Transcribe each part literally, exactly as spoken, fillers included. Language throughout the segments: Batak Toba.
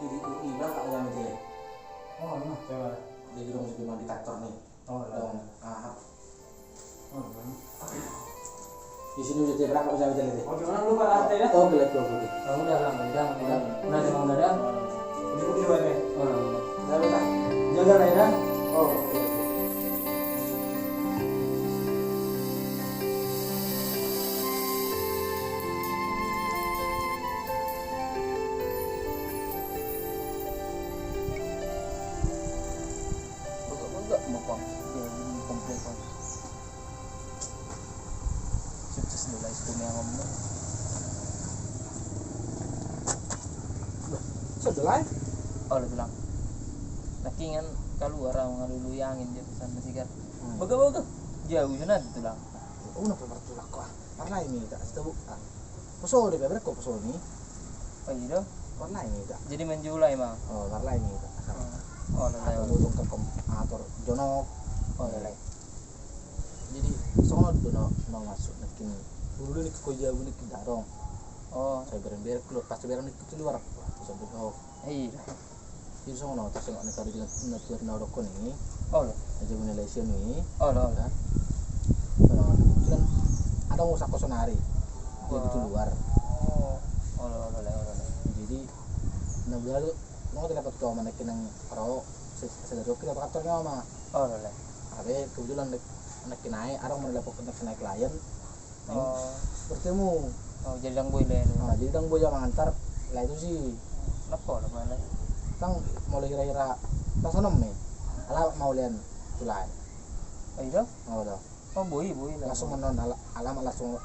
Jadi, ini berangkat yang itu ya? Oh, nah, coba. Jadi, dong, jadi mandi traktor nih. Oh, iya. Dong, aha. Di sini udah dia berangkat usaha kita lihat. Oke, mana lupa lantai dah. Oh, gelap, gelap, oke. Kamu udah lama, udah, udah. Udah, udah, udah. Udah, udah, udah. Oh, udah. Udah, udah. Jaga lah ya. Oh, oke, oke. Bangga, bangga, mau pang. Ya, ini komplek, pang. Sukses dulu, guys, tu yang ngomong. Loh, so dulu, eh? Oh, lu bilang. Laki kan keluar, mau ngalului angin dia pesan masih kan. Hmm. Bangga, bangga. Jauh sana tulang. Oh, napa bertulak kau? Parlai ni, tak tahu. Ah. Poso de, bebek ko poso ni. Oh, iya do. Parlai ni, tak. Jadi main jolai, Mang. Oh, parlai ni, tak. Oh, oh, lah, atur lah. Atur jonok. Oh, iya. Lah. Jadi, songon on do na, na masuk nangkin. Dulu ni ko jabu nangkin darong. Oh. Saya bereng-bereng keluar, pas bereng nangkin keluar. Wah, bisa bedo. Iya. Jadi songon on, terus songon on, kalau dengan natuar na dokon ini. Oh, lo. Aja guna lesian ini. Oh, lo, lo. Kan? Songon on, kebetulan ada ngusak kosonari. Dia keluar. Oh, lo, lo, lo, lo, lo. Jadi, na bulan tu, mau tidak dapat kau mana kenang ro, se-, sadari oke dapat kantornya, Oma. Oh, lo, lo. Abe, kebetulan nangkin naik, ada mau dapat nangkin naik klien. Oh. Bertemu. Oh, jadi dang boi le. Ah, jadi dang boi mangantar. Lah itu sih. Napa lo mana? Tang mulai hira-hira pas onom me. Ala mau lian tulai. Oh, iya? Oh, lo. Oh, boi, boi lah. Langsung menon ala-, alamat langsung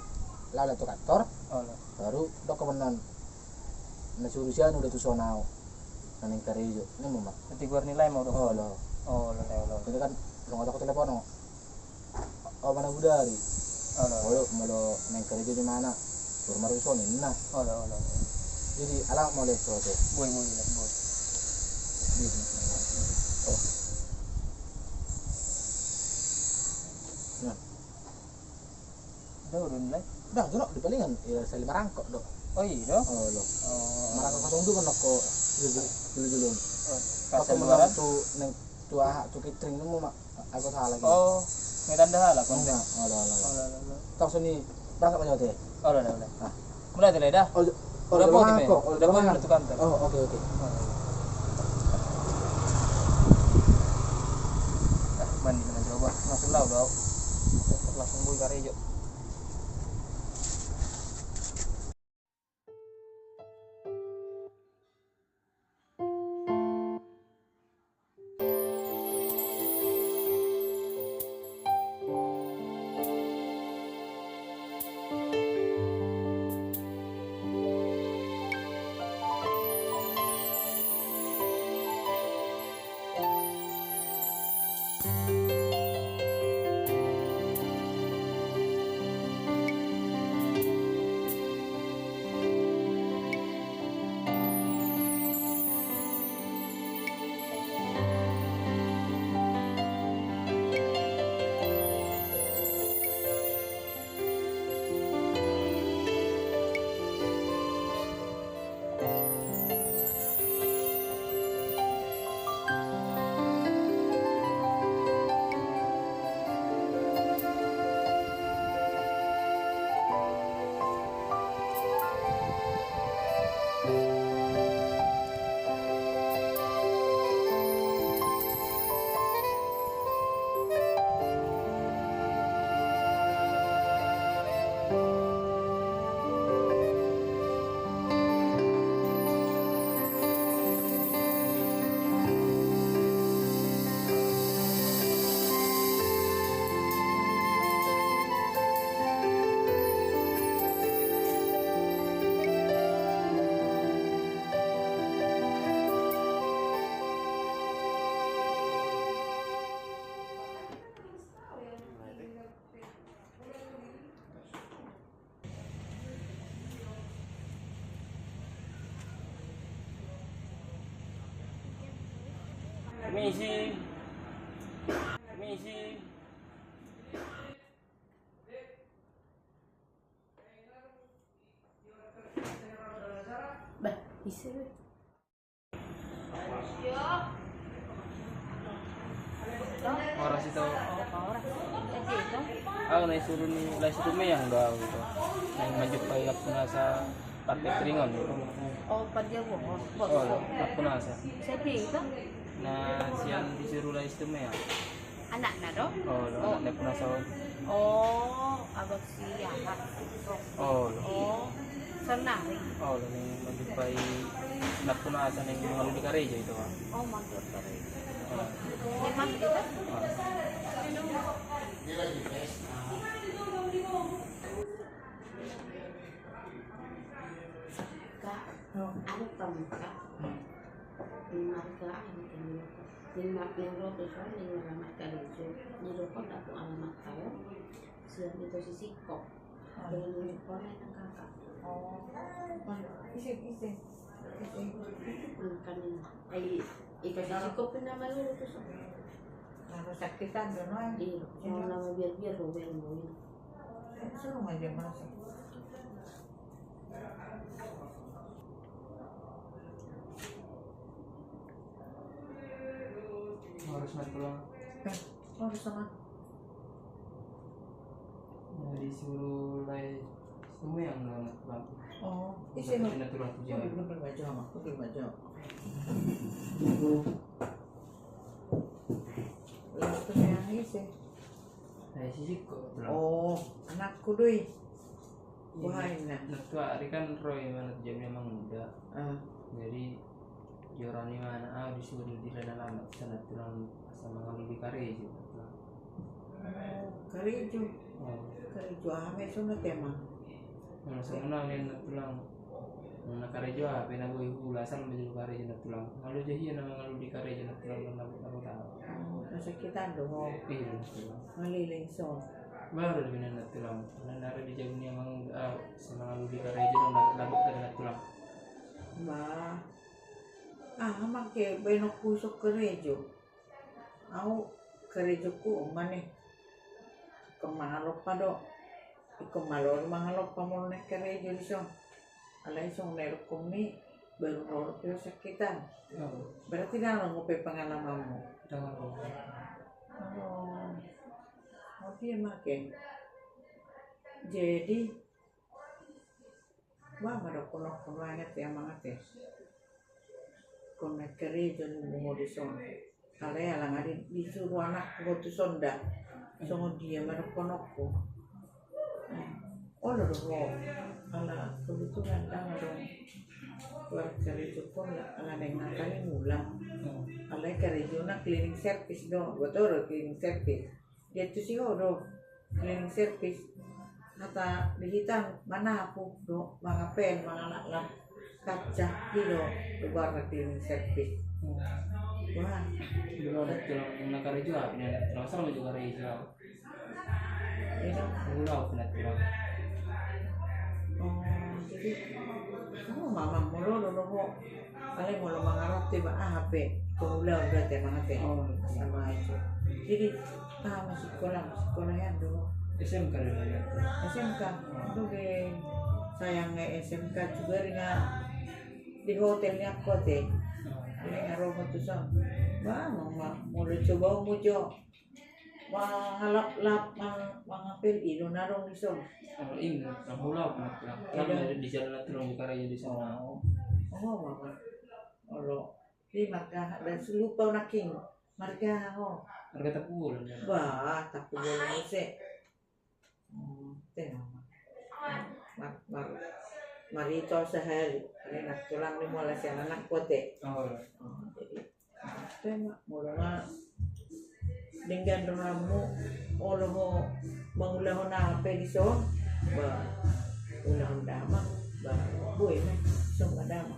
lala tu kantor. Oh, lo. Baru dok menon. Na suruh sian udah tu sonau. Naning karejo. Ini mama. Nanti gua nilai mau dok. Oh, lo. Oh, lo, lo, lo. Itu kan lo nggak takut telepon, no? Oh, mana budari? Olo. Olo, molo naeng karejo di mana? Rumah ruso ninna. Olo, olo. Jadi, ala molo itu tu. Boi, boi, boi. Jadi. Oh. Nah. Dah, udah mulai. Dah, jonok di palingan, ya, sali marangkok do. Oh, iya do? Oh, lo. Oh. Marangkok kosong dua kan ko dulu, dulu, dulu. Oh, pas tu neng, tu aha, tu catering nemu mak. Aku salah lagi. Oh, ngedan dah lah konten. Enggak, olo, olo, olo. Olo, olo, olo. Langsung ni berangkat aja teh. Olo, olo, olo. Ah. Mulai tu le dah. Oh, udah, udah mau, Timi? Udah mau, udah mau. Udah tukar, ntar. Oh, oke, oke. Olo. Ah, mandi mana coba. Langsung lah, udah. Langsung boi karejo. Misi. Misi. Bah, ise be. Horas ito. Au na disuru ni Lae Situmeang do au ito. Naeng manjumpai Nampunasa parketringon. Oh, parjago. Oh, Nampunasa. Siapa itu? Na sian disuru Lae Situmeang. Anakna do? Olo, anakna Nampunasa on. Oh, abang si aha? Olo. Oh, saonnari. Olo, naeng manjumpai Nampunasa naeng mangalului karejo ito, Pak. Oh, mangalului karejo. Oh. Memang itu? Oh. Kak, ada tamu, Kak. Marga, ning ma-, ning ro tu son, ning alamat karejo. Nidok on dapot alamat tao. Sian ito si Sikop. Dengan nidok on nang kakak. Oh. Ise, ise. Ise. Kan ai ito si Sikop pe na malolo tu son. Na sakitan do, no? Iya, na mabiar-biar do, biar do. Suru ma dia masuk. Horas ma tulang. Eh, horas ma. Na disuru Lae Situmeang do, Tulang. Oh, ise ma. Lae Situmeang ise? Lae Situmeang ise? Lae Sikop, Tulang. Oh, anakku do i. Iya, boha ninna? Natuari kan ro i ma na tu jabu ni amang uda. Ah. Jadi, joro ni amang uda, au disuru di lae alamat, asa na tulang, asa mangalului karejo, Tulang. Oh, karejo. Oh. Karejo aha ma i songon i, Amang? Songon on ninna, Tulang. Nang na karejo aha pe na boi huula, asal manjalo karejo, ninna, Tulang. Nga loja hia na mangalului karejo, ninna, Tulang, nang na boi, na boi tahu. Oh, na sakitan do ho? Iya, Tulang. Ngaleleng son. Baru do, ninna, Tulang. Nang na ro di jabu ni amang uda, au, asa mangalului karejo, nang na, na boi tahu, ninna, Tulang. Bah. Ah, amang, ke baenonku son karejo. Au, karejoku on ma ne. Ingkon mangalompa do. Ingkon malo do mangalompa molo naeng karejo dison. Alai songon na nidokmi, baru ro dope ho sakitan. Berarti ndang adong dope pengalamanmu? Ndang adong. Oh. Oh, dia make. Jadi, bah, ma dohononku nuaeng ate, Amang ate. Ingkon naeng karejo nimmu ho dison. Alai ala nga di-, disuru anakku ho tuson da. Songon dia ma dohononku. Eh, olo do ho. Ala kebetulan ndang adong keluarga karejokon, ala naeng nangkaning ulang. Alai karejona cleaning service do. Boto do cleaning service. Dia tusi ho do cleaning service. Hata di hita manapu do, mangapel, mangalaklak kaca, i do goarna cleaning service. Wah. Dulu ada tulang na karejo, apa ni, tulang serem juga karejo. Iya. Dulu aku na tulang. Oh, jadi, oh, mama molo do ho. Alai molo mangarap te ba aha pe, pengulaon berarti, Amang ate. Oh, iya. Sama itu. Jadi, ah, masih sekolah, masih sekolah ya dulu. S M K dulu ya? S M K. Dulu ge sayang nge S M K juga ringa di hotel ni aku ate. Alai nga ro ho tuson. Bah, mama, molo coba mu jo. Mangalaklak, mang-, mangapel, i do na adong dison. Oh, inna, na molo au, Amang, Tulang. Iya. Kan di jalan na tulang juga karejo dison. Oh. Oh, mama. Olo. Di marga, dan lupa nangkin. Marga ho. Marga Tampubolon ya. Bah, Tampubolon muse. Hmm, te nama. Mar-, mar-, marito sahali. Alai na tulang ni molo sian anakku ate. Oh. Oh, jadi. Te ma, molo nga denggan rohamu, olo ho mangulahon aha pe dison, ba, ulahon damang, ba, boi ma, songon damang.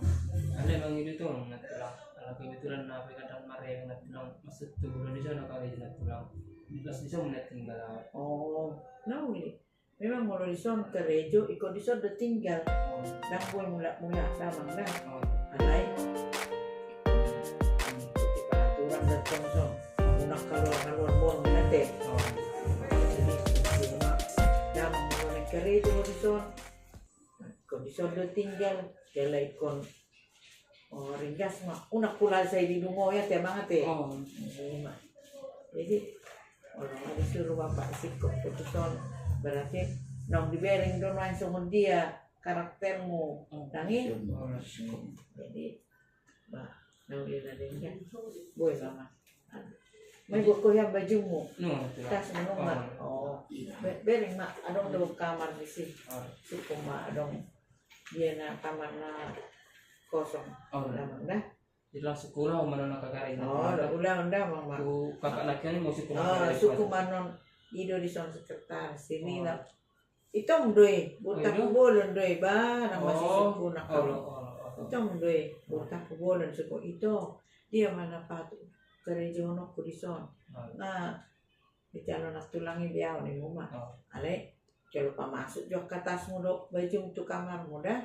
Alai mangido tolong, ninna tulang, ala kebetulan na pe kadang mareng, ninna tulang, maksudhu, molo dison na karejo, ninna tulang, di kos dison na tinggal. Oh, nauli. Memang molo dison karejo, ingkon dison do tinggal. Ndang boi mulak-mulak damang da. Alai mengikuti peraturan dan Songon, songon. Unang kaluar-kaluar borngin ate. Jadi, dia ma, damang ma na karejo dison. Ingkon dison do tinggal, jala ingkon, o, ringgas ma. Unang pola sai didungoi ate, amang ate. Ima. Jadi, olo, disuru bapak singkop putuson. Berarti naung dibereng do nuaeng songon dia karaktermu. Nang i. Jadi, ba, naung dia na denggan. Boi ma. Mai buat ko hian bajumu. Tas menung ma. O. Bereng ma, adong do kamar disi. Sukun ma adong. Dia na kamar na kosong. Damang da. Jadi langsung kula mana na kakara ini. O, ula unda amang ma. Ku kakak nak ini mau sukun ma. Sukun ma non. I do dison sekretaris ini na. Ito ma do i, boru Tampubolon do i, ba, nang masisukun na. Ito ma do i, boru Tampubolon sukun ito. Dia ma na patut karejahononku dison. Na, di calon na tulang i dia on i muma. Alai, jolo pamasuk jo angka tasmu dohot bajum tu kamarmu da.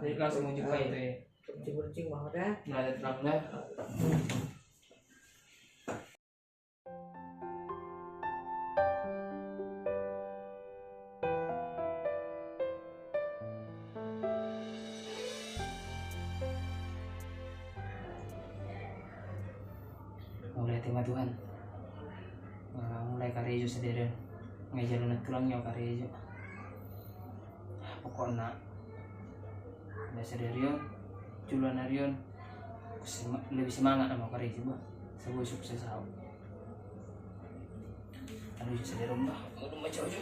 Jadi langsung mau jumpa itu ya. Burjing-burjing mau da. Nah, ada terang da. Mulai tema Tuhan. Mulai karejo sadari on. Ngai jalo na tulang nyo karejo. Pokokna Mulai sadari on, jolo na ari on, lebih semangat nama karejo ba. Saboi sukses au. Anu jo sadari on ba. Mau domba jauh.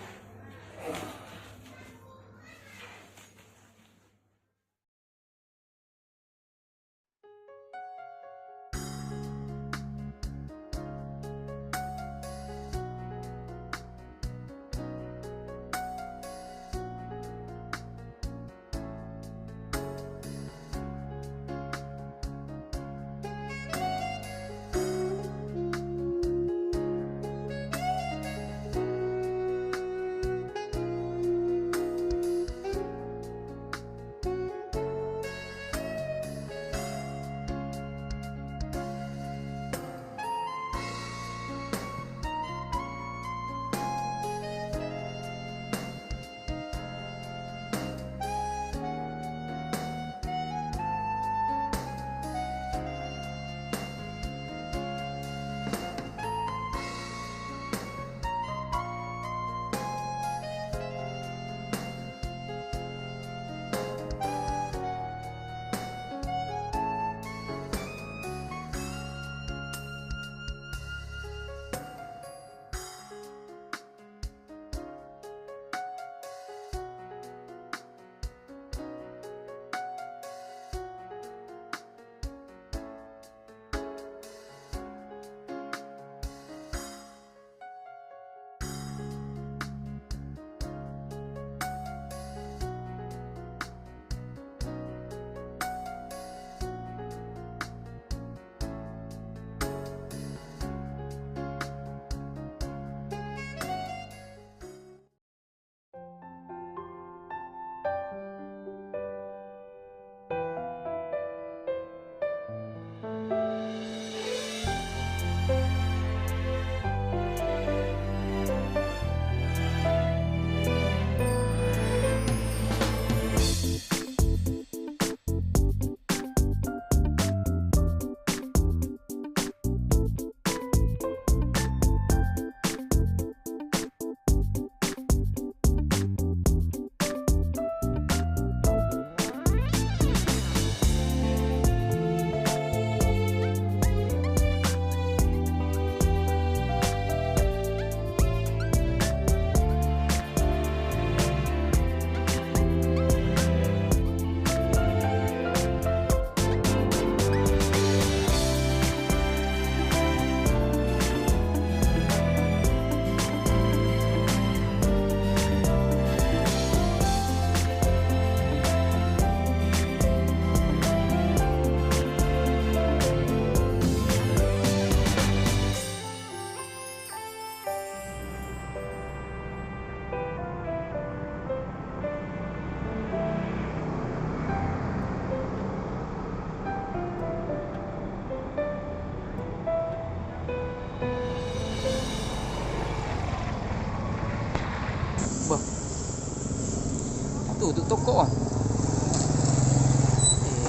Tutup toko on.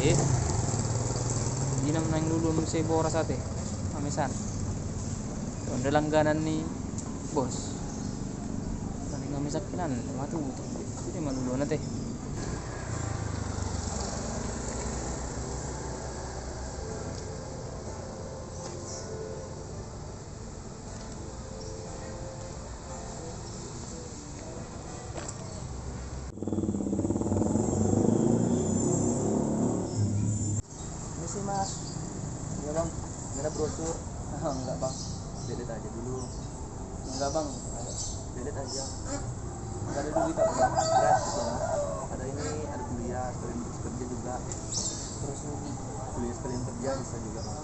Eh. Di na naeng luluan muse boras ate. Amesan. Tonda langganan ni bos. Tadi kami sakit an, matu. Jadi malu dua nanti. Ini sih, Mas. Iya, Bang. Gimana brosur? Oh, enggak, Bang. Lihat aja dulu. Enggak, Bang. Lihat aja. Enggak ada duit apa, Bang? Gratis ya, Mas. Ada ini, ada kuliah, sekalian kerja juga. Terus ini? Kuliah sekalian kerja bisa juga, Bang.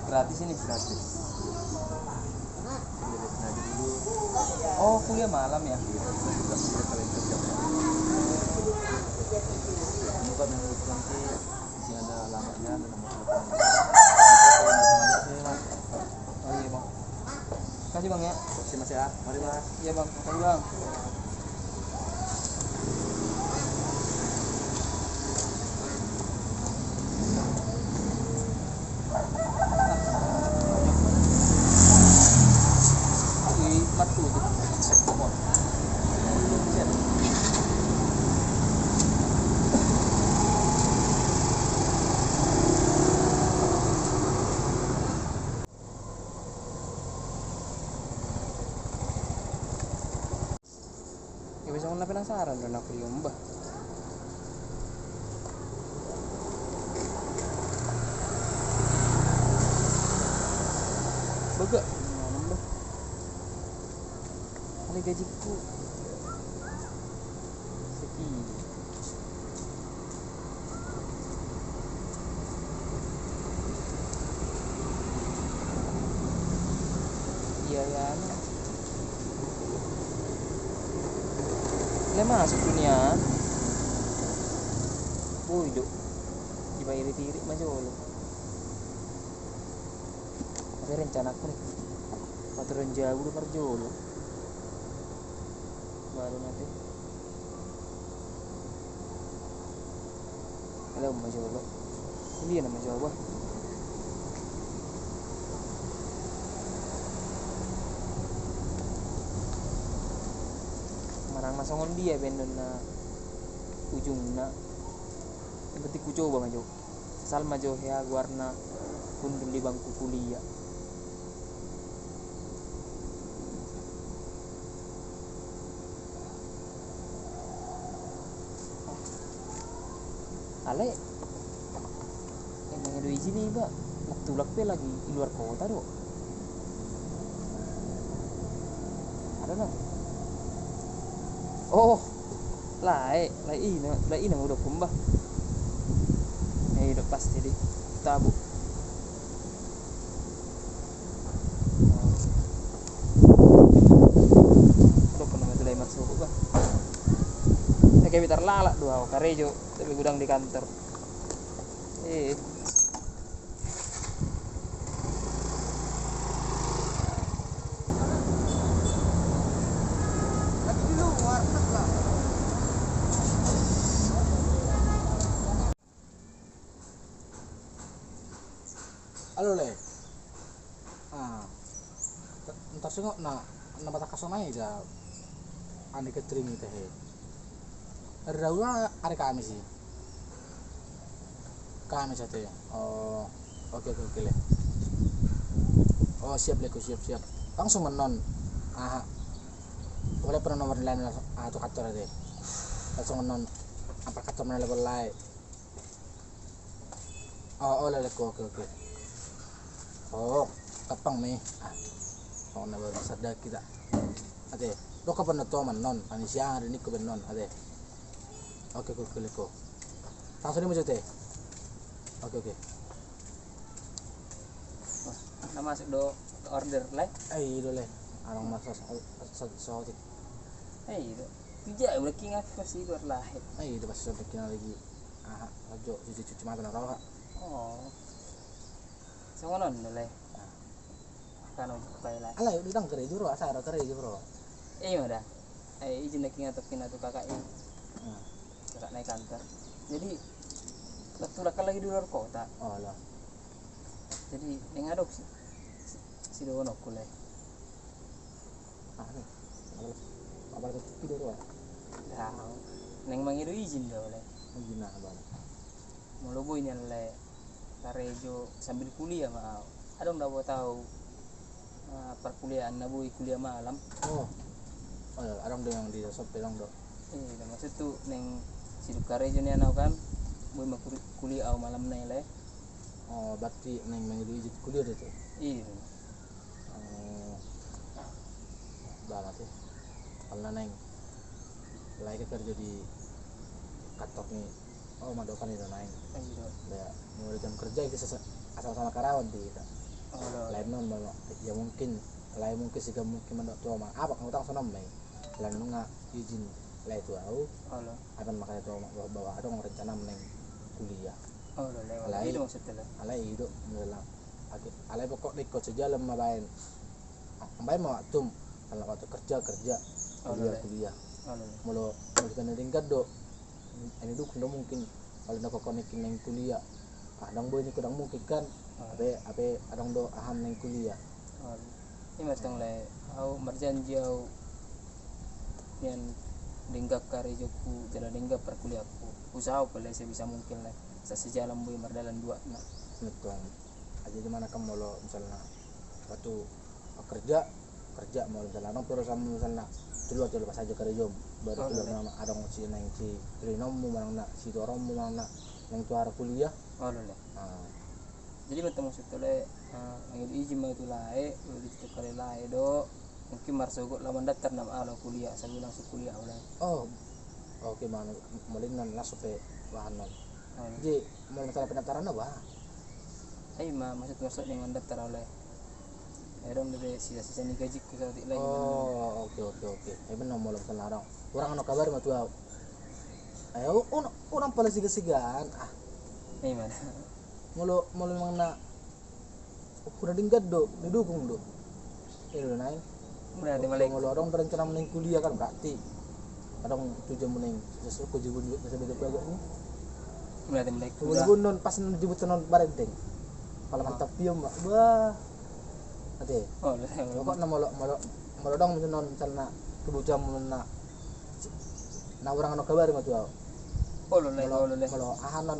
Gratis ini? Gratis. Lihat aja dulu. Oh, kuliah malam ya? Iya, bisa juga kuliah sekalian kerja, Bang. Bukan yang nanti ada alamatnya, ada nomor telepon. Oh iya, Bang. Kasih, Bang, ya. Terima kasih, Mas, ya. Mari, Mas. Iya, Bang. Makasih, Bang. Ih, mati tuh. Ya, bisa ngena penasaran do na kuliah, bah. Bagak, bah. Ada gajiku. Sepi. Iya, ya, anu. Mulai masuk dunia. Woi, dok. Dibayar tirik ma jolo. Tapi rencanaku nih. Paturan jauh udah parjolo. Baru nanti. Alai on ma jolo. Dia nama jolo, bah. Manang na songon dia baenonna ujungna. Yang penting kucoba ma jo. Sasal ma jo hea goarna hundul di bangku kuliah. Alai, emang do izin iba, nang tulak pe lagi di luar kota do. Ada lah. Oh, lae, lae ina, lae ina udah kumba. Eh, udah pasti di tabu. Dokon nama tu lai marsuhut, bah. Nda gabe tarlalap do au, karejo, tapi godang di kantor. Eh. Alo, le. Ah. Ntar singot na, na batangkas on ai da. Ani catering i tahe. Ari Rabu ma, ari Kamis i. Kamis ate. Oh. Oke, oke, oke, le. Oh, siap, le, ko, siap, siap. Langsung ma annon. Aha. Boleh pernah nomor lain langsung, ah, tu kantor ate. Langsung ma annon. Apa kantor mana, le, boleh. Oh, oh, lelek, oke, oke. Oh, gampang ma i. Ah. Oh, na baru sadar kita. Ate, dok apa na toman non, ani siang hari niko ben non, ate. Oke, oke, oke, leko. Langsung di maju, te. Oke, oke. Wah, na masuk do order, le? Eh, i do, le. Arang masa so, so, so, so. Eh, i do. Tidak, udah kingat pasti itu adalah. Eh, i do, pasti sampai kingat lagi. Aha, ojo cuci-cuci mata na roha. Oh. Songon on do, le. Ah. Kan on buka, le. Alai, udah dang kere juro, asal kere juro. Eh, iya, udah. Eh, izin lagi ngatok kina tu kakak ini. Ah. Naik kantor. Jadi, waktu lakkan lagi di luar kota. Oh, lah. Jadi, naeng adong si, si, sidohononku, le. Ah, ni. Apa, apa lagi tidur, wah? Ya, naeng mangido izin do, le. Izin na, Bang. Molo boi nian, le, karejo sambil kuliah ma au. Adong dapot au, ah, parkuliahan na boi kuliah malam. Oh. Oh, ya, adong do yang di sosmed adong do. Iya, maksud tu naeng sidung karejo nian au kan, boi ma kuri-, kuliah au malam nai, le. Oh, berarti naeng mangido izin kuliah do tu? Iya. Oh. Balat ya. Kalau naeng, lae karejo di kantor ni. Oh, mandokan i do naeng. Iya. Ya, mulai jam kerja itu sesa-, asal sama karyawan di kita. Oh, lo. Lain non, Bang. Ya mungkin, lain mungkin sih gak mungkin mandok tu, Bang. Apa kamu tahu sono, Bang? Lain nunga izin lae tu au. Oh, lo. Apa makanya tu, Bang, bahwa, bahwa adong rencana naeng kuliah. Oh, lo, lewat. Alai, itu maksudnya, lo. Alai i do, mulai lah. Agi-, alai pokok dikko sejalan ma baen. Ah, baen ma waktu. Kalau waktu kerja, kerja. Oh, kuliah, lo, lo. Kuliah. Oh, lo, lo. Molo, molo kita na denggan do. Ini dukung do mungkin. Kalau na koko niki naeng kuliah. Kadang boi niki kadang mungkin kan. Oh. Ape, ape adong do aham naeng kuliah. Oh, lo. Ima tong, le, au marjanji au nian denggan karejoku, jala denggan parkuliahku. Usahaon pe, le, sebisa mungkin, le. Asa sejalan boi mardalan duana. Betul. Jadi mana kan molo misalna waktu kerja, kerja molo misalna adong perusahaan misalna tu luar, tu luar pas aja karejo. Baru tu luar nama adong si naeng si rinonmu manang na si toronmu manang na naeng tu ara kuliah. Oh, lo, le. Ah. Jadi mantap maksud tu, le, eh, mangido izin ma tu lae, mangido izin tu kare lae do. Mungkin marsogot laho mandaftar nama au kuliah, sambil langsung kuliah au, le. Oh. Oke, manu, molo i na langsung pe bahan non. Oh, lo. Jadi molo masalah pendaftaran na ba? Ai ma, maksud, maksud ni mandaftar au, le. Ai adong dope sisa-sisa ni gajiku saotik lagi. Oh, oke, oke, oke. Ai benar molo misalna adong. Hurang annon kabari ma tu au. Ai, unang, unang pala siga-sigaan. Ah. Ai ma. Molo, molo memang na, oh, na denggan do, na dukung do. Iya do, naeng. Berarti molo adong rencana naeng kuliah kan, berarti adong tujuanmu naeng, sesuai kewajiban juga sebagai bapak ni. Berarti mulai kuliah. Kewajiban non pas non jemput sonon barenteng. Kalau mantap pion, Mbak. Wah. Ate. Oh, lo. Pokokna molo, molo, molo adong sonon misalna kebutuhanmu na, na hurang annon kabari ma tu au. Oh, lo, le. Molo, oh, lo, le. Molo aha non,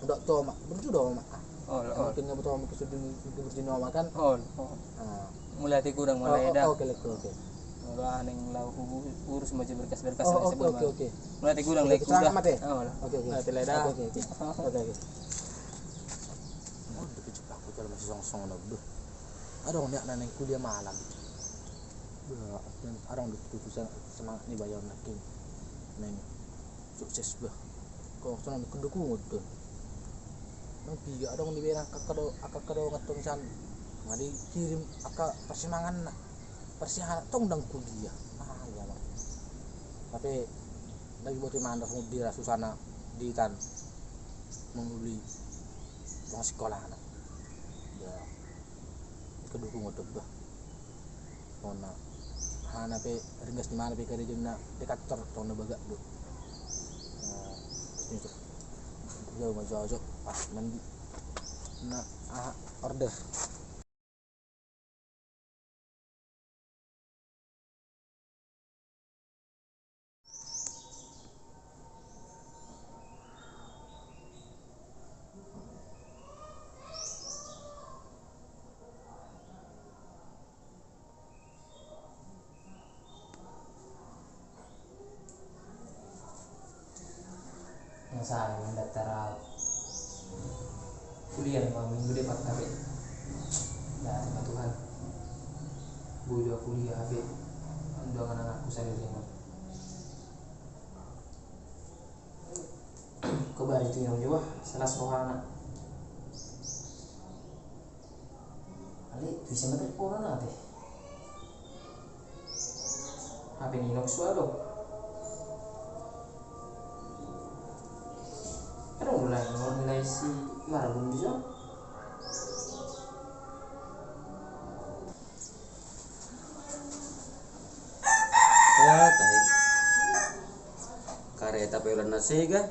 ndok tu omak, belum sudah omak. Oh, oh. Mungkin nggak betul, mungkin sudah di, di, di rumah makan. Oh, oh. Ah. Mulai hati gudang, oh, mulai oh, dah. Oke, oke, oke. Mulai naeng laho urus macam berkas-berkas. Oh, oke, oke, oke. Mulai hati gudang, oke, lagi gudang. Selamat, ya. Oh, oke, oke. Mulai hati dah. Oke, oke, oke. Oke, oke. Oh, udah kecil aku kalau masih song-song, aduh. Adong nian naeng kuliah malam. Bah, adong do tu semangat ni bayo nangkin. Naeng sukses bah. Kok sonon kedukungan tu. Nang piga adong di bena angka do, angka do ngetong san. Nga dikirim angka persemangatna. Persiapan tong dang kuliah. Ah, iya, Bang. Tapi lagi buat mandar mudira susana di tan menguli tong sekolah anak. Ya. Kedukungan tu bah. Ona, hana pe ringgas ni mana pe karejona di kantor tong na bagak do. Nah, terus ni tu. Jauh ma jauh, jauh. Ah, mandi. Na, ah, order. Nga sai mandaftar au. Kuliah ma minggu depan hape. Dari ma Tuhan. Boi do au kuliah hape. Dongan anakku saririmon. Kobari tu inong jo bah, salas rohana. Ale, tu ise ma teleponna ate? Hape ni inong sual do. Adong do lae, mulai si Marbun bisa. Ya, tahe. Kareta Pera na sega. Di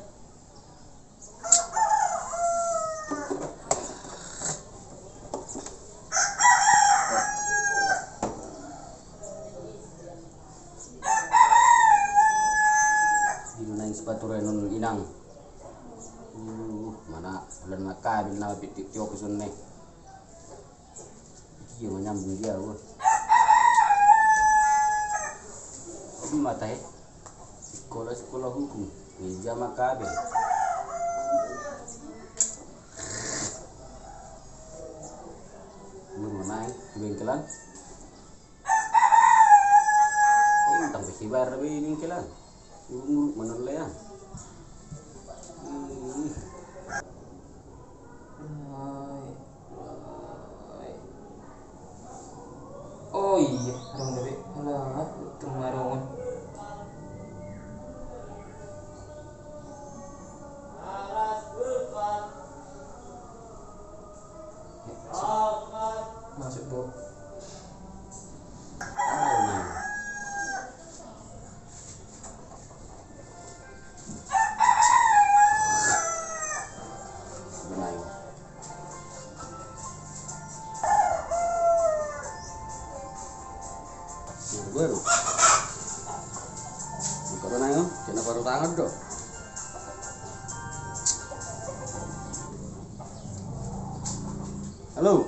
mana yang sepatu renon inang? Uh, mana bulan makabil nama pitik tiok sunne. Iya, manyambung dia, wah. Mata, eh. Sekolah, sekolah hukum. Meja makabe. Belum naik, bengkelan. Eh, utang pe sibayar be bengkelan. Urung-urung mana lean. Ih. Lai, lai. Oh iya, adong dope. Alah, untung adong on. Masuk, Bro. Baru. Buka dong, ayo. Kena baru tangan dong. Halo.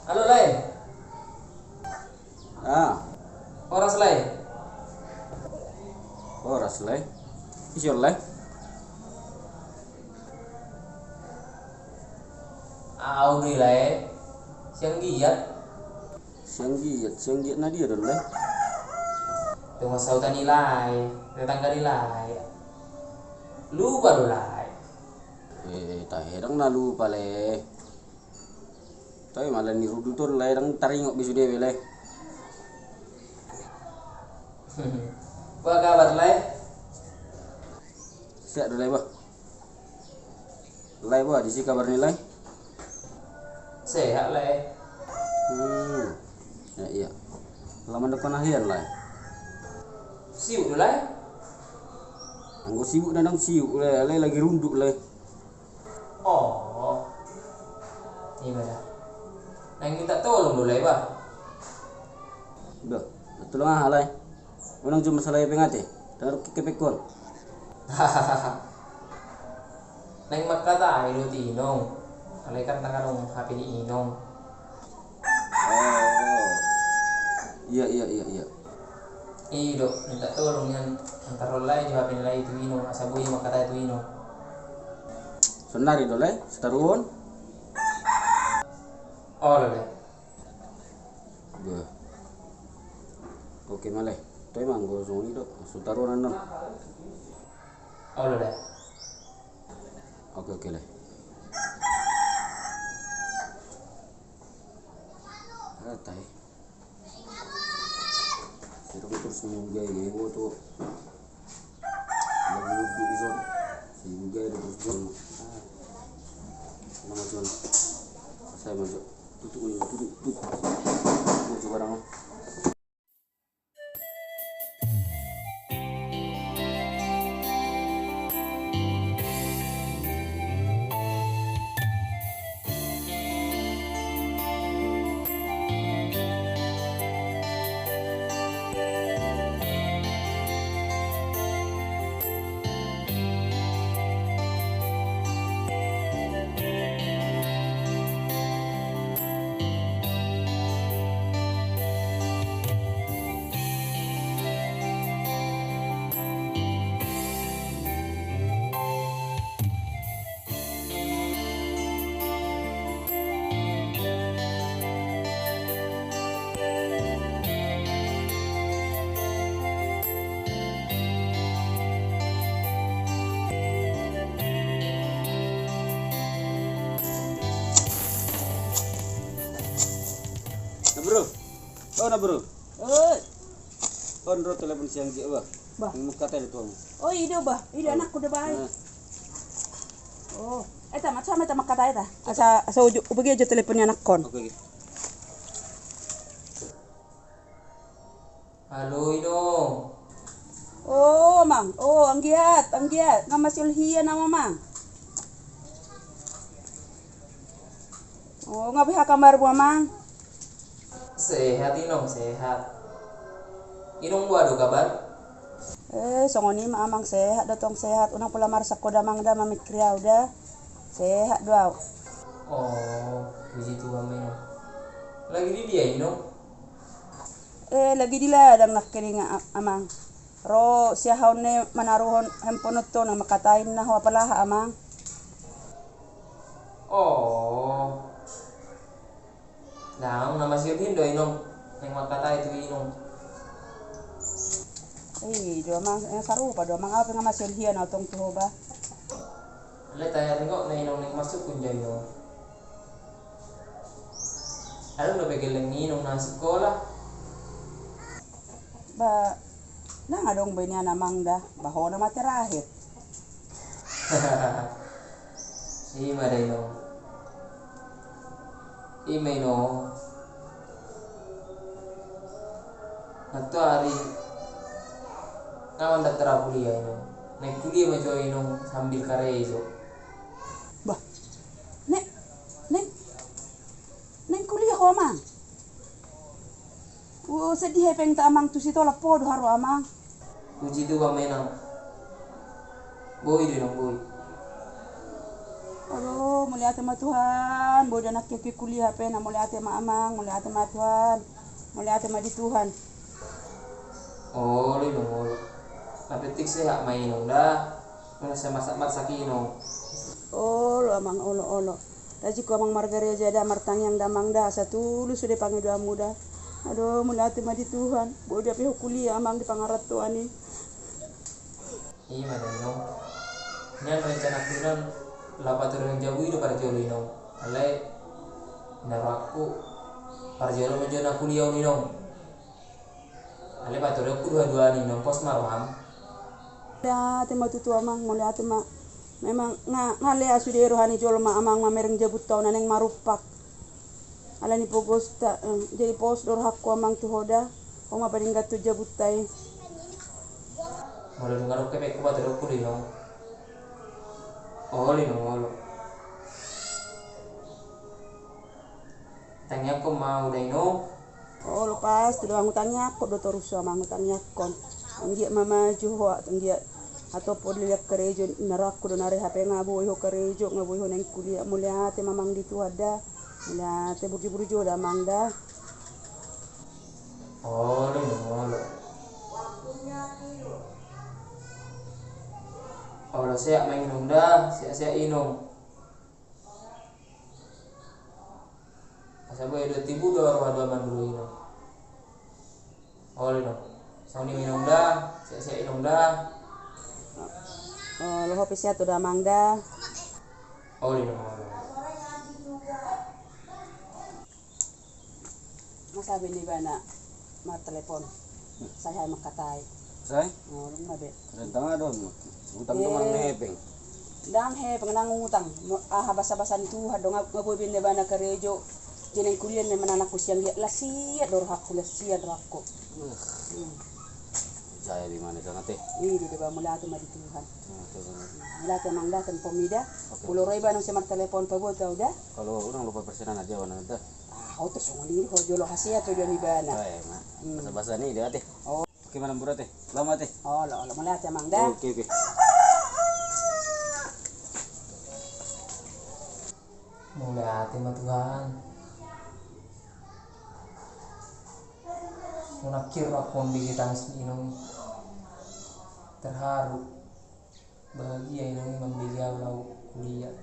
Halo, Lai. Ah. Horas, Lai. Horas, Lai. Ise on, Lai? Au do i, Lai. Sianggiat. Sianggiat, sianggiat na dia do on, Lai? Dongan sahuta ni Lai, tetangga ni Lai. Lupa do, Lai. Eh, tahe, ndang na lupa, Lai. Tahe, mala nirundut on, Lai, ndang taringot be sude be, Lai. Boha kabar, Lai? Sehat do, Lai, bah. Lai, boha disi kabar ni, Lai? Sehat, Lai. Hmm. Ya, iya. Laman dokon ahian, Lai? Sibuk do, Lai. Anggo sibuk na ndang sibuk, Lai, Lai lagi rundut, Lai. Oh. Ima da. Naeng minta tolong do, Lai, bah. Bah, tolong aha, Lai? Unang jo masalah hepeng ate, tangaruk kekepekkon. Naeng mangkatai do tu inong. Alai kan ndang adong hape ni inong. Oh. Iya, iya, iya, iya. I do, minta tolong nian, antar on, Lai, jo hape ni Lai tu inong, asa boi mangkatai tu inong. Sonari do, Lai, sitaruhon? Olo, Lai. Bah. Oke ma, Lai. Toe ma anggo songon i do, sitaruhon annon. Olo, Lai. Oke, oke, Lai. Ah, tahe. Sirung terus menggai gue tuh. Lagi duduk di sana. Si menggai ada terus jual. Ah. Nama jual? Saya masuk. Tutup, tutup, tutup. Mau coba barang. Na bro. Oh, na bro. Oi. On ro telepon sian dia, bah. Bah. Mangkatai do tu hamu. Oh, i do, bah. I do, anakku do, bah. Oh. Eta, macam eta mangkatai, eta. Asa, asa uju, ubege jo telepon ni anakkon. Oke, oke. Halo, Ino. O amang, o anggiat, anggiat nga masihol hian au amang. O nga beha kabarmu amang? Sehat inong, sehat. Inong boha do kabar? E songon i ma amang, sehat do tong sehat. Unang pola marsak ho damang da, mamingkiri au da. Sehat do au. O, puji Tuhan ma inong. Lagi di dia inong? E lagi di ladang nangkiningan amang. Ro siahaon ni manaruhon handphone on tong, naeng mangkatai ninna ho apala aha amang. O. Ndang na masihol hian do inong, naeng mangkatai tu inong. I do amang, e sarupa do amang, au pe nga masihol hian au tong tu ho ba. Alai taringot na inong naeng masuk kunja inong. Adong dope gelleng ni inong na sikola? Ba ndang adong be nian amang da, ba ho nama terakhir. I ma da inong. I ma inong. Nantoari nga mandaftar au kuliah inong. Naeng kuliah ma jo au inong sambil karejo. Bah, naeng, naeng, naeng kuliah ho amang? O, sedih hepeng ta amang, tu sitola po do haru amang. Puji Tuhan ma inong. Boi do inong, boi. Aduh, mauliate ma Tuhan, boi do anakki kuliah pe na, mauliate ma amang, mauliate ma Tuhan. Mauliate ma di Tuhan. Olo inong, olo. Na penting sehat ma inong da. Unang sai marsak-marsak inong. Olo amang, olo, olo. Rajin ho amang margareja da, martangiang da amang da, asa tulus sude pangidoanmu da. Aduh, mauliate ma di Tuhan. Boi do hape ho kuliah amang di pangarantoan i. I ma da inong. Nian rencanaku inong, laho paturehon jabu i do parjolo inong. Alai na rohangku parjolo ma jo na kuliah on inong. Alai paturehonku do haduan i inong, pos ma roham. Mauliate ma tutu amang, mauliate ma. Memang nga, nga lea sude roha ni jolma amang mamereng jabunta on na naeng marumpak. Alani pogosta, e, jadi pos do rohangku amang tu ho da. Ho ma padengganhon jabunta i. Molo dung adong hepengku paturehonku do inong. Olo inong, olo. Tangiangkon ma au da inong. Olo, pasti do amang, hutangiangkon do torus amang, hutangiangkon. Anggiat ma maju ho, anggiat hatop ho di liliang karejo, na rohangku do na re hape nga boi ho karejo, nga boi ho naeng kuliah. Mauliate ma amang di Tuhan da. Mauliate, burju-burju da amang da. Olo inong, olo. Olo, sehat ma inong da, sehat-sehat inong. Asa boi do tibu do roha do amang dulu inong. Olo inong. Songon i ma inong da, sehat-sehat inong da. Olo, ho pe sehat do amang da. Olo inong, olo. Masa be ni ibana martelepon. Sai hea mangkatai. Sai? Olo ma be. Rentang adong. Utang do manang hepeng. Ndang hepeng, ndang utang. Aha basa-basa ni Tuhan do, nga boi be ni ibana karejo. Jadi naeng kuliah ni ma anakku, sian dia lasiat do rohangku, lasiat rohangku. Jaya di mana sana teh? Ih, di deba, mauliate ma di Tuhan. Mauliate amang da, tempo mida. Molo ro ibana sai martelepon, paboa tu au da. Kalau unang lupa persenan aja wana da. Ah, ho tu songon i ho jolo hasea tu dia ni ibana. Basa-basa ni dia teh. Oke, manambura teh. Lama teh. Olo, olo, mauliate amang da. Oke, oke. Mauliate ma Tuhan. Unang kir rohangku mambege tangis ni inong i. Terharu. Bahagia inong i mambege au laho kuliah.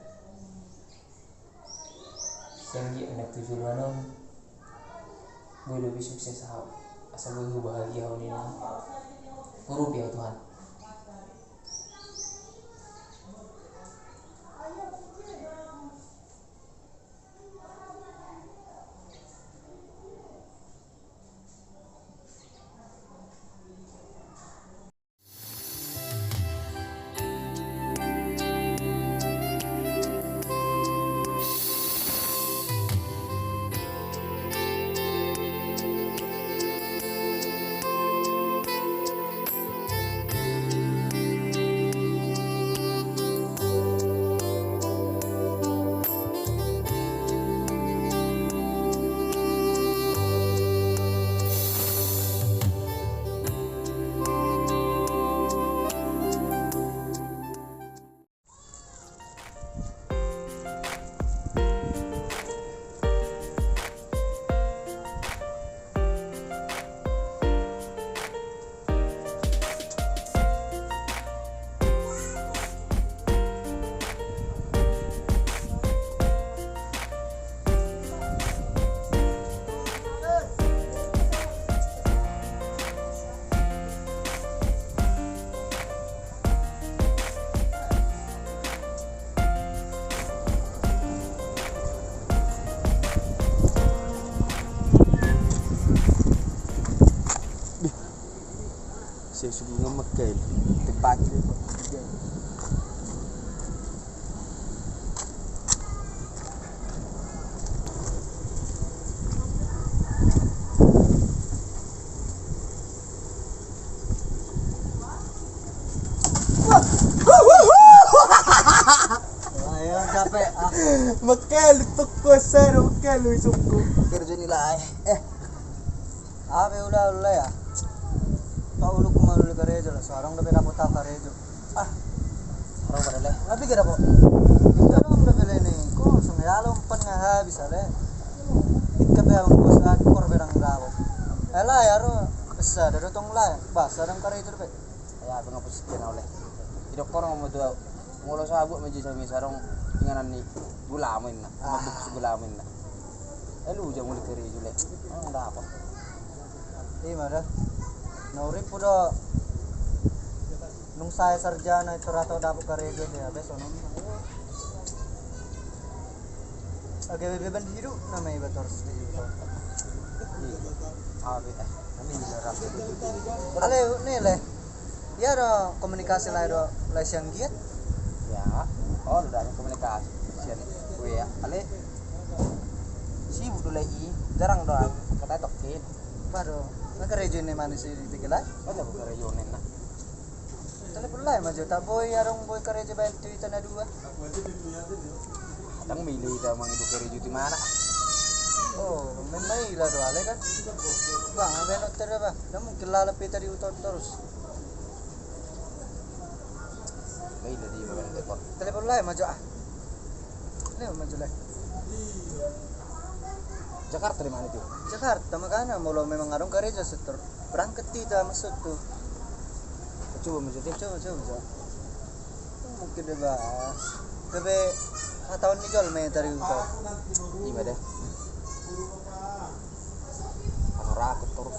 Sai anggiat na tu joloan on boi do be sukses au. Asa boi hubahagiahon inong i. Urupi au Tuhan. Mekkel, tebak. Ayo, capek, ah. Mekkel, tukku, ser, mekkel, isungku. Kerja nilai. Eh. Ape ula ula ya. Tau ulu ku malu karejo lah, sarong dope dapot au karejo. Ah. Sarong pada le. Tapi kira kok. Kita dong dope le ni. Kosong ya lo empat nggak habis ale. Ikat ya bos aku kor bedang dapot. Ela ya ro. Besa ada dotong lah. Basa dong karejo dope. Ya, ape nga posisi na oleh. Idok kono mau tuh. Molo sabuat ma jisa misa dong inganan ni gulamo inna. Ah. Mabuk si gulamo inna. Eh, lu jang uli karejo le. Emang dapot. Ima da. Na urippu do. Nung sae sarjana itu rato dapot karejo dia be sonon. Oke, beban hidup nama iba terus di situ. Iya. Abe, eh, kami juga rasa. Ale, ni le. Ia do komunikasi lae do, lae sian giat. Ya, oh, do ada komunikasi sian gue ya. Ale sibuk do lae i, jarang do kata tokin. Baru, na karejo ni manis di pikir lae. Mana bu karejo ni na. Telepon lae ma jo, tak boi, adong boi karejo baen tu ita na dua. Adong milo ita mangido karejo di mana? Oh, memang ila do ale kan. Bang, abe no tere ba. Na mungkin lalap ita di huton terus. Telepon lae ma jo ah. Lae ma jo lae. Jakarta di mana tu? Jakarta, makana molo memang adong karejo setor berangkat ita maksudku. Coba ma jo. Coba, coba ma jo. Mungkin deba. Gabe hataon ni jolma tadi uta. Ima da. Rakut terus.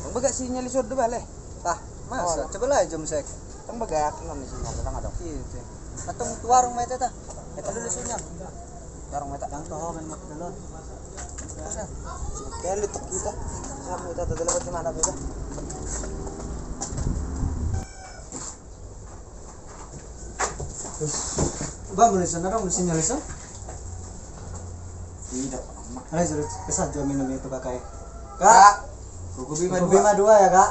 Tong bagak sinyal i so do bale. Tah, masa? Coba lae jom sek. Tong bagak non ni sinyal tong adong. Iya, cek. Atong tu warung ma ita tah. Ita dulu sinyal. Warung ma ita. Yang toho kan mak dulu. Kali tok kita. Siap ita tadi lewat di mana kita? Ba, muli sana dong, muli sinyal i so. Tidak. Ayo, sudah kesan jam minum itu pakai. Kak, Kak. Kuku Bima dua ya, Kak.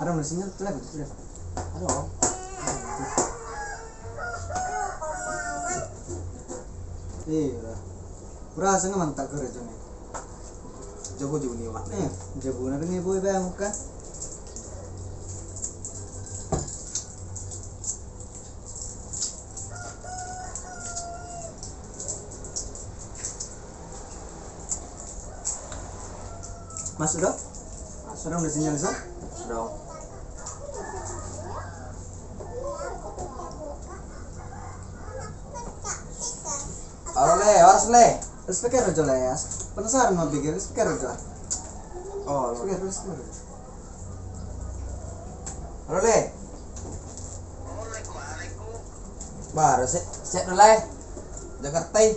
Ada muli sinyal, tuh lagi, tuh lagi. Aduh. Iya. Berasa nggak mantap kerja nih. Jago juga nih, Mak. Eh, jago na dengan boy bang kan. Masuk dong. Masuk dong, udah sinyal so. Dong. Halo le, horas le. Speaker aja le ya. Penasaran mau pikir speaker aja. Oh, speaker, speaker. Halo le. Baru se, sehat do le. Jakarta i.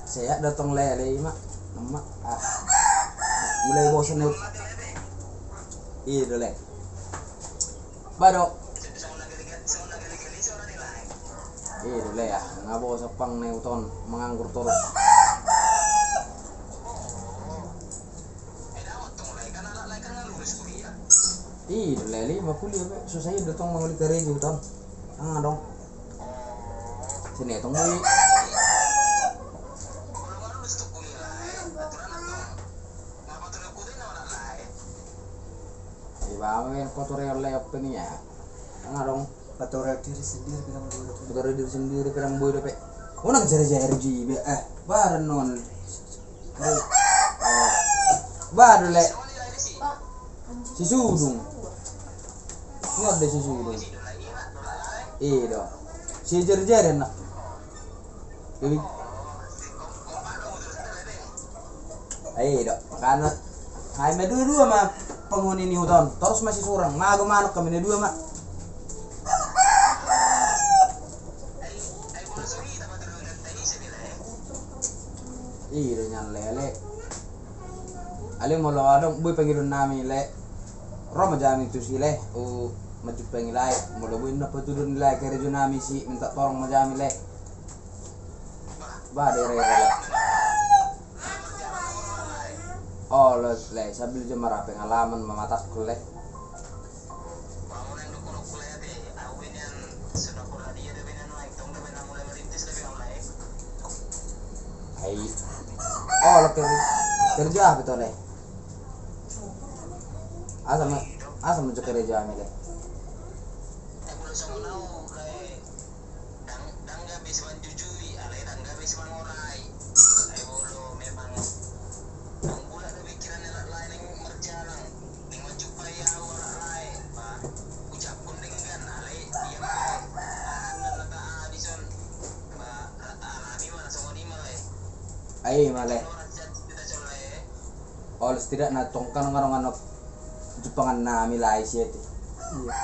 Sehat do tong le, le ima. Nama? Ah. Mulai bosan nih. Iya do le. Ba do. Iya do le ya, nga bosan pang na huton manganggur torus. Iya do le, lima kuliah be, susah i do tong mangoli karejo huton. Nga adong. Sini tong muli. Iba main kotor ya le apa nih ya. Nga adong. Kotor diri sendiri bilang bodoh. Kotor diri sendiri bilang bodoh pe. Unang jari-jari jibe eh. Baran non. Baru le. Si Sudung. Nga ada si Sudung. Iya do. Si jari-jari anak. Jadi, ayo do, makana. Hai, ma dua-dua ma penghuni ni huton. Terus masih surang. Mago manuk kami na dua ma. Iya do, Lae, lae. Ale molo adong boi pangidoannami, lae, ro ma hami tusi, lae, manjumpangi lae. Molo boi na patuduhon lae karejonami, si minta tolong ma hami, lae. Bah, daerah, lae. Olo, lae, sambil jo marpengalaman ma matangku, lae. Ai. Olo, kerja, kerja aha pe to, lae? Asal ma, asal ma jo kerejahami, lae. Ndang, ndang gabe simanjujui, alai ndang gabe simangorai. Ai molo memang ndang bulat do pikiran ni halak lae naeng marjalang, naeng manjumpai ahu halak lae, ba, ucapkon denggan, alai ia ma lae, aha na tahabis on, ba, alami ma na songon i ma lae. Ai ma lae. Olo, setidakna tong kan ngarong anop jumpangan nami lae sian i. Iya.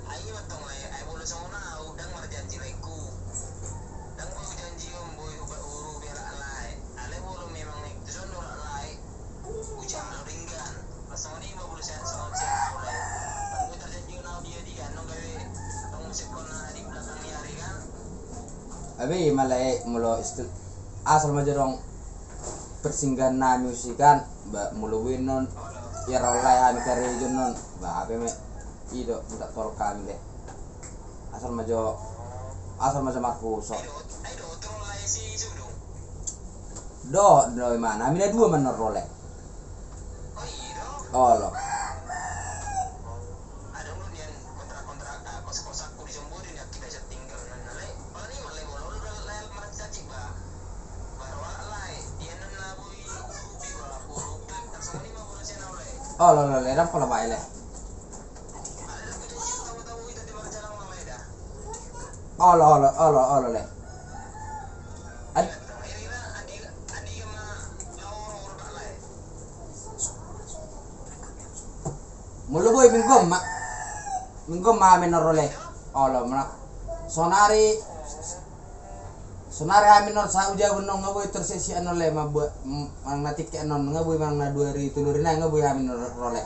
Ai ima tong lae, ai molo songon ahu ndang marjanji laengku. Ndang boi janji on boi huba huru bela lae. Alai molo memang naeng tuson do lae, ujalo denggan. Pas songon i ma molo sian songon sian ahu lae. Ndang boi tarjanji on ahu dia dia, annon gabe tong musekkon na di belakang ni ari kan. Abe ima lae, molo istu-, asal ma jo adong persinggahan nami usi kan, ba, molo boi annon ia ro lae hami karejo annon, ba, abe ma i do minta tolong hami, lae. Asal ma jo, asal ma jo marhuso. Dohot do imana, hami na dua ma annon ro, lae. Olo. Olo, olo, lae, ndang pola bae, lae. Olo, olo, olo, olo, lae. Ad-, molo boi minggu on ma. Minggu on ma hami annon ro, lae. Olo, mana. Sonari, sonari hami annon sahat tu jabu annon nga boi tor siap-siap annon, lae, ma boi, m-, manang na tingki annon nga boi manang na dua ari tolu ari nai nga boi hami annon ro, lae.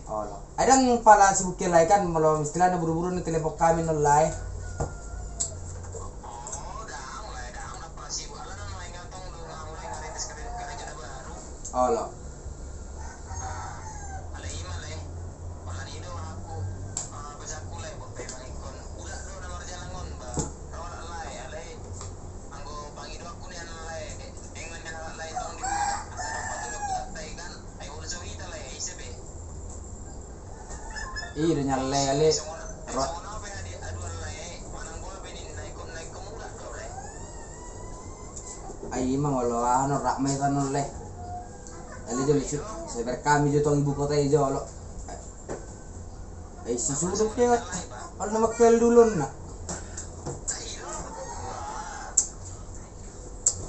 Olo. Ai ndang pala sibuk ia, lae, kan, molo istilahna buru-buru na telepon hami annon, lae. Olo. I do nyale ale ro. Ai ima molo aha annon rap ma hita annon, lae. Ale jo, sebar hami jo tong ibu kota i jolo. Ai si sudo pe olo na mangkal dulonna.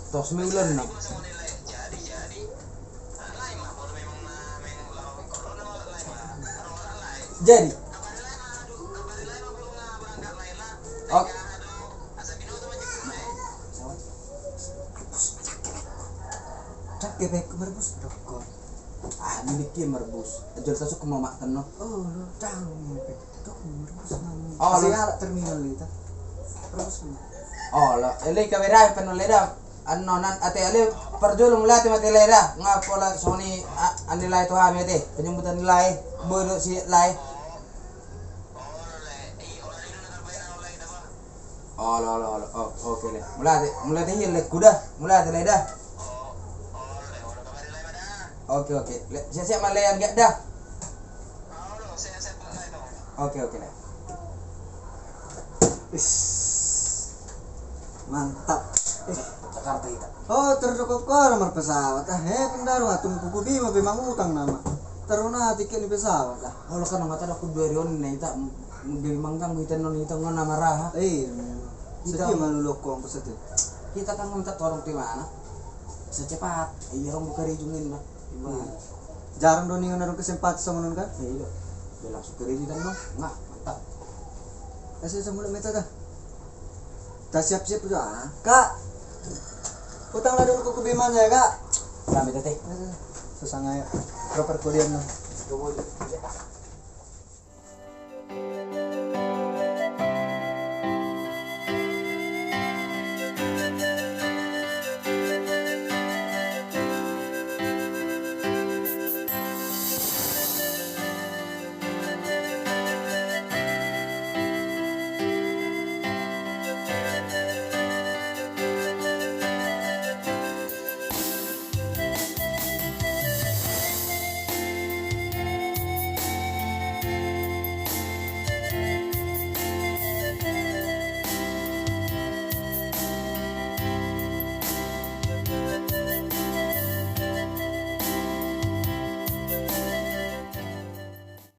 Tos me ulonna. Jadi. Oke. Cak ke baik merbus dokon. Ah, milik dia merbus. Jual tasuk ke mamak tenno. Oh, lo tahu ni. Tok merbus nang. Oh, lo. Terminal itu. Merbus nang. Oh, lo. Ele ka berai penon leda. Annon ate ale parjolo mauliate ma ate lae da, nga pola songon i, a, annon lae tu hami ate, penyambutan ni lae, bodo si lae. Olo, olo, olo, o, oke lae. Mauliate, mauliate hian lae ku da, mauliate lae da. Oke, oke. Lae, siap-siap ma lae anggiat da. Oke, oke lae. Is. Mantap. Eh. Jakarta hita. Oh, terdokok kau marpesawat. Ah, eh, pindah rumah tunggu kuku bima be mangutang nama. Teruna tiket ni pesawat ah. Olo kan nggak tahu aku dua hari on nih, tak be mangganggu hita non hita ngona marah. Eh, kita malu lokong pesete. Kita kan minta tolong di mana? Secepat. Iya, orang buka rijungin lah. Ima. Iya. Jarang do ninna adong kesempatan songon on kan? Iya. Dia langsung ke Redi kan, Bang. Nah, mantap. Kasih semula meta dah. Ta siap-siap jo ah. Kak. Utang na dulu kuku bimanya ya, Kak. Kami tadi. Susah ngai. Proper kuliah no.